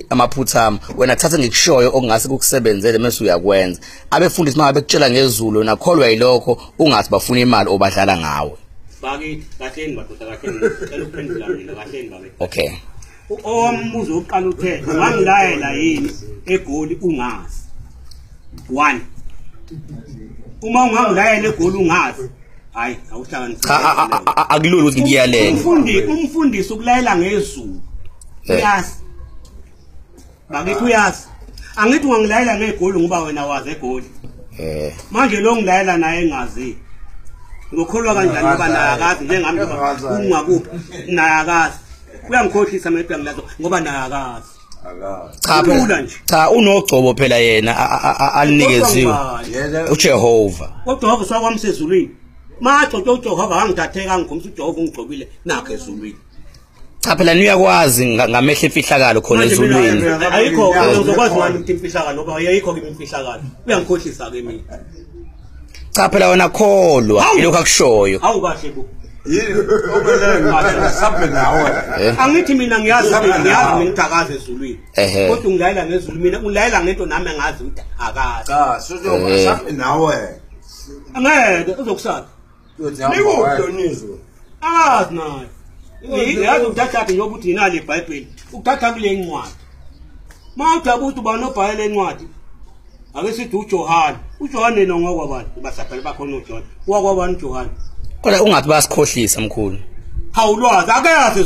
Amaphutha ami, wena thatha ngikushoyo okungase kukusebenzele mase uyakwenza. Abefundisi mangabe bekutshela ngezulu nakholwa yilokho, ungathi bafuna imali obadlala ngawe. Bakithi, kahleni madoda, kahleni. Ngicela ukuphendula mina, kahleni bakithi. Okay. Owambuzo wokuqala uthe ungangilayela yini eGoli ungazi? One. Uma ungangilayela eGoli ungazi, hayi awuhlanganisile. Cha, akulula ukuthi ngikuyalele. Umfundisi ukulayela ngezulu. Uyazi. Bakithi uyazi. Angithi ungangilayela ngeGoli ngoba wena wazi eGoli. Manje lo ngilayela naye engazi. Ngokholwa kanjani ngoba naye akazi njengami ungakuphi naye akazi. Uyangikhohlisa mina uyangilaza ngoba naye akazi. Cha phela, cha unogcobo phela yena alinikeziwe uJehova. UJehova usakwamsezulwini. Magcotshwa uJehova angithatheka angikhombisa uJehova ungigcobile nakho ezulwini. Cha phela niyakwazi ngamehlo imfihlakalo khona ezulwini. Ayikho uzokwazi ngani ukuthi imfihlakalo ngoba ayikho kimi imfihlakalo. Uyangikhohlisa ke mina. Cha phela wena kholwa ilokho akushoyo. Hawu kahle bo. Yini okumele nawe? Angithi mina ngiyazi ngiyazi mina ukuthi akazi ezulwini. Kodwa ungilayela ngezulu mina ulayela ngento nami engazi ukuthi akazi. Cha, sozoba nawe. Angeke uzokusala. Nikuhlonizwe. Akazi naye. Ngiyazi ukuthatha njengoba uthi yinale iBhayibheli, ukuthatha kule ncwadi. Mawuthi ukuthi ubani obhale le ncwadi? Ake sithi uJohane. uJohane yena ngokwabani? Basaphela bakhona uJohane. Wakwabani uJohane? Kodwa ungathi bayasikhohlisa mkhulu. Hawulwazi akayazi.